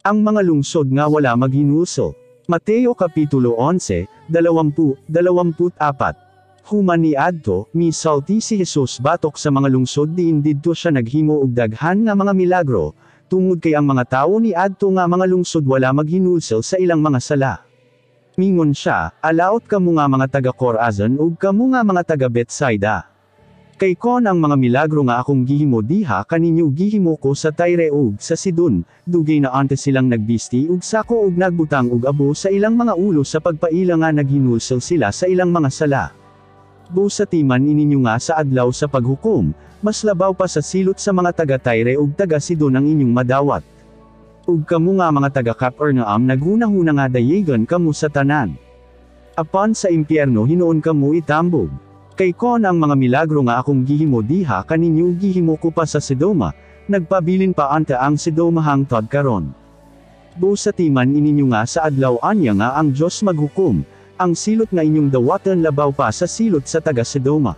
Ang mga lungsod nga wala maghinulsol. Mateo Kapitulo 11, 20, 24. Human niadto, misulti si Jesus batok sa mga lungsod diin didto siya naghimo og daghan nga mga milagro, tungod kay ang mga tawo niadto nga mga lungsod wala maghinulsol sa ilang mga sala. Mingon siya, "Alaot kamo nga mga taga Corazon ug kamo nga mga taga Bethsaida. Kay kon ang mga milagro nga akong gihimo diha kaninyo gihimo ko sa Tyre ug sa Sidon, dugay na ante silang nagbisti og sako ug nagbutang og abo sa ilang mga ulo sa pagpaila nga naghinulsol sila sa ilang mga sala. Busati man ininyo nga sa adlaw sa paghukom, mas labaw pa sa silot sa mga taga Tyre ug taga Sidon ang inyong madawat. Ug kamo nga mga taga Capernaum, naghunahuna nga dayegan kamo sa tanan. Apan sa impyerno hinuon kamo itambog. Kay kon ang mga milagro nga akong gihimo diha kaninyo gihimo ko pa sa Sodoma, nagpabilin pa anta ang Sodoma hangtod karon. Busati man ininyo nga sa adlaw anya nga ang Dios maghukom, ang silot nga inyong dawatan labaw pa sa silot sa taga Sodoma."